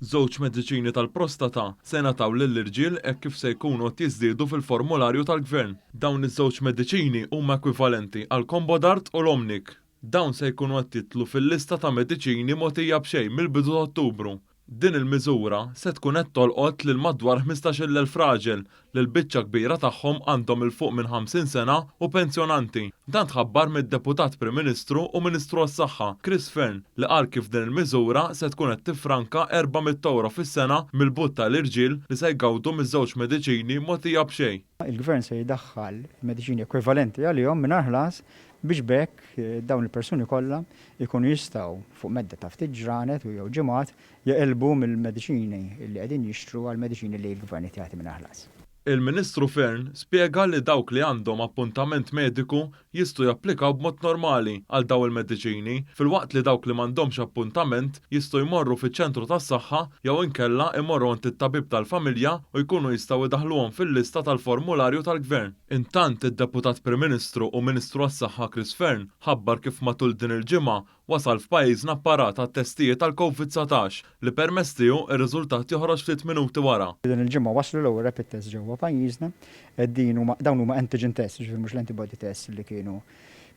Żewġ mediċini tal-prostata se jingħataw lill-irġiel hekk kif se jkunu qed jiżdiedu fil-formularju tal-Gvern. Dawn iż-żewġ mediċini huma ekwivalenti għall-Combodart u l-Omnic. Dawn se jkunu qed jidħlu fil-lista ta' mediċini mogħtija b'xejn mill-bidu ta' Ottubru. Din il-miżura se tkun qed tolqot lil madwar 15,000 raġel li l-biċċa kbira tagħhom għandhom 'il fuq minn 50 sena u pensjonanti. Dan tħabbar mid-Deputat Prim Ministru u Ministru għas-Saħħa, Chris Fearne, li qal kif din il-miżura se tkun qed tiffranka 400 ewro fis-sena mill-but tal-irġiel li se jgawdu miż-żewġ mediċini mogħtija b'xejn. Il-Gvern se jdaħħal mediċini ekwivalenti għalihom mingħajr ħlas biex b'hekk dawn il-persuni kollha jkunu jistgħu fuq medda ta' ftit ġranet u jew ġimgħat jeqilbu mill-mediċini li qegħdin jixtru għall-mediċini li l-Gvern qed jagħti mingħajr ħlas. Il-Ministru Fearne spjega li dawk li għandhom appuntament mediku jistgħu japplikaw b'mod normali għal dawn il-mediċini filwaqt li dawk li m'għandhomx appuntament jistgħu jmorru fiċ-ċentru tas-saħħa jew inkella imorru għand it-tabib tal-familja u jkunu jistgħu jdaħħluhom fil-lista tal-formularju tal-Gvern. Intant, id-Deputat Prim Ministru u Ministru għas-Saħħa Chris Fearne ħabbar kif matul din il-ġimgħa wasal f'pajjiżna apparat għat-testijiet għall-Covid 19 li permezz tiegħu r-riżultat joħroġ ftit minuti wara. Din il-ġimgħa waslu l-ewwel rapid tests ġewwa pajjiżna. Qegħdin huma dawn huma antigen tests, jiġifieri mhux l-antibody tests li kienu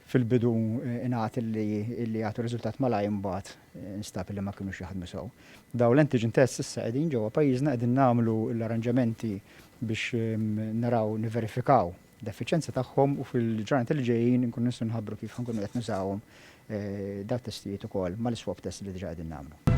fil-bidu ingħad li li jagħtu riżultat malajr imbagħad instab li ma kinux jaħdmu sew. Dawn l-antigen tests issa qegħdin ġewwa pajjiżna qegħdin nagħmlu l-arranġamenti biex naraw niverifikaw l-effiċjenza tagħhom u fil-ġranet li ġejjin inkunu nistgħu nħabbru kif ħa nkunu qed nużawhom dawn it-testijiet ukoll mal-iswab test li diġà qegħdin nagħmlu.